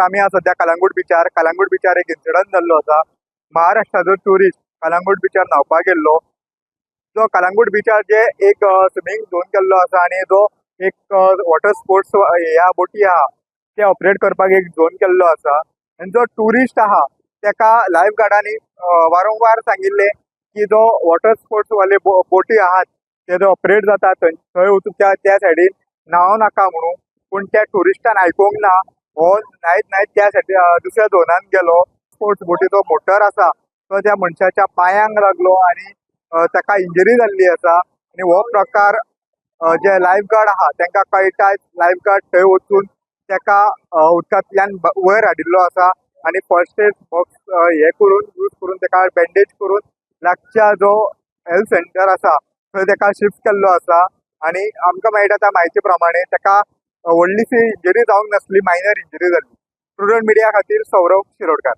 आमी आसा सद्या कलंगूट बिचार. कलंगूट बिचार एक इन्सिडंट जाल्लो आसा. महाराष्ट्राचो ट्युरिस्ट कलंगूट बिचार न्हांवपाक गेल्लो. जो कलंगूट बिचार जे एक स्विमींग झोन केल्लो आसा आनी जो एक वॉटर स्पोर्ट्स ह्या बोटी आहा ते ऑपरेट करपाक एक झोन केल्लो आसा. आनी जो ट्युरिस्ट आहा तेका लायफ गार्डांनी वारंवार सांगिल्लें की जो वॉटर स्पोर्ट्स वाले बोटी आहात ते जो ऑपरेट जाता थंय वचून त्या सायडीन न्हांव नाका म्हणून. पूण त्या ट्युरिस्टान आयकूंक ना. हो न्हायत न्हायत त्या सायडी दुसऱ्या झोनान गेलो. स्पोर्ट्स बोटीचो मोटर आसा तो त्या मनशाच्या पांयांक लागलो आनी ताका इंजरी जाल्ली आसा. आनी हो प्रकार जे लायफ गार्ड आहा तांकां कळटा. लायफ गार्ड थंय वचून ताका उदकांतल्यान वयर हाडिल्लो आसा आनी फर्स्ट एड बॉक्स हे करून यूज करून ताका बँडेज करून लागच्या जो हेल्थ सेंटर आसा थंय ताका शिफ्ट केल्लो आसा. आनी आमकां मेळटा त्या म्हायती प्रमाणे ताका व्हडलीशी इंजरी जावंक नासली, मायनर इंजरी जाल्ली. प्रुडंट मिडिया खातीर सौरव शिरोडकार.